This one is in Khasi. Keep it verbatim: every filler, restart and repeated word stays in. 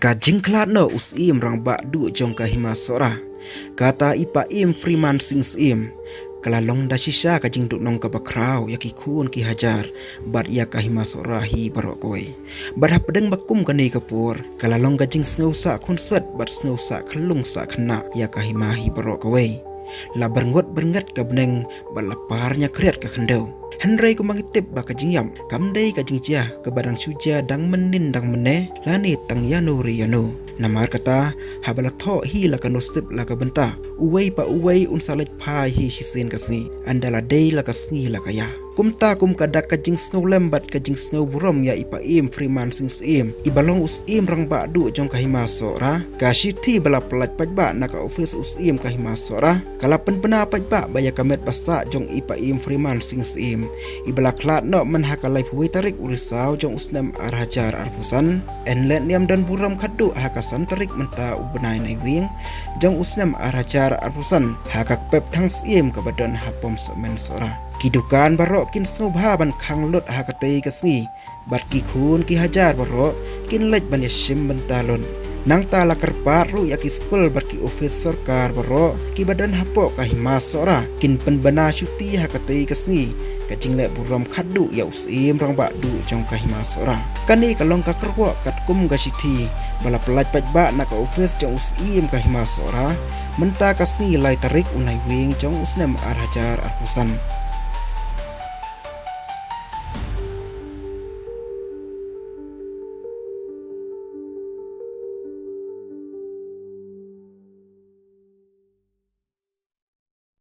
Ka jingkhlad noh u Syiem Rangbah Duh jong ka Hima Sohra, kata i Paiem Freeman Sing Syiem, ka la long da shisha ka jingduhnong kaba khraw ïa ki khun ki hajar bad ïa ka Hima Sohra hi baroh kawei. Bad hapdeng ba kum kane ka por, ka la long ka jingsngew sah khunswet bad sngew sah khyllung sah khynnah ïa ka hima hi baroh kawei. La byrngot byrnget ka bneng bad la par ñiakhriat ka khyndew. Hynrei kumba ngi tip ba ka jingïap kam dei ka jingjia kaba dang shu jia dang mynnin dang mynne lane tang ïano re ïano. Namar kata, haba la thoh hi la ka nusip la ka bynta, uwei pa uwei un sa leit phai hi shisien ka sngi, ynda la dei la ka sngi la ka ïa. Kumta kum ka dak ka jingsngewlem bad ka jingsngewburom ïa i Paiem Freeman Sing Syiem, iba long u Syiem Rangbah Duh jong ka Hima Sohra, ka shithi ba la pyllait paidbah na ka ophis u Syiem ka Hima Sohra, ka la pynbna paidbah ba ïa ka met ba sah jong i Paiem Freeman Sing Syiem, iba la khlad noh myn ha ka laiphew wei tarik u Risaw jong u snem ar hajar arphew san, yn leit niam don burom khadduh ha ka san tarik mynta u bnai Naiwieng jong u snem ar hajar arphew san, ha ka kpep thang Syiem kaba don ha Pom Semen Sohra. Ki dukan baroh kin sngewbha ban khang lut ha katei ka sngi, bad ki khun ki hajar baroh kin leit ban ïashim bynta lut. Nangta la kyrpad ruh ïa ki skul bad ki ophis sorkar baroh kiba don hapoh ka Hima Sohra kin pynbna shuti ha katei ka sngi, ka jingleh burom khadduh ïa u Syiem Rangbah Duh jong ka Hima Sohra. Kane ka long ka kyrwoh katkum ka shithi ba la pyllait paidbah na ka ophis jong u Syiem ka Hima Sohra mynta ka sngi lai tarik u Naiwieng jong u snem ar hajar arphew san.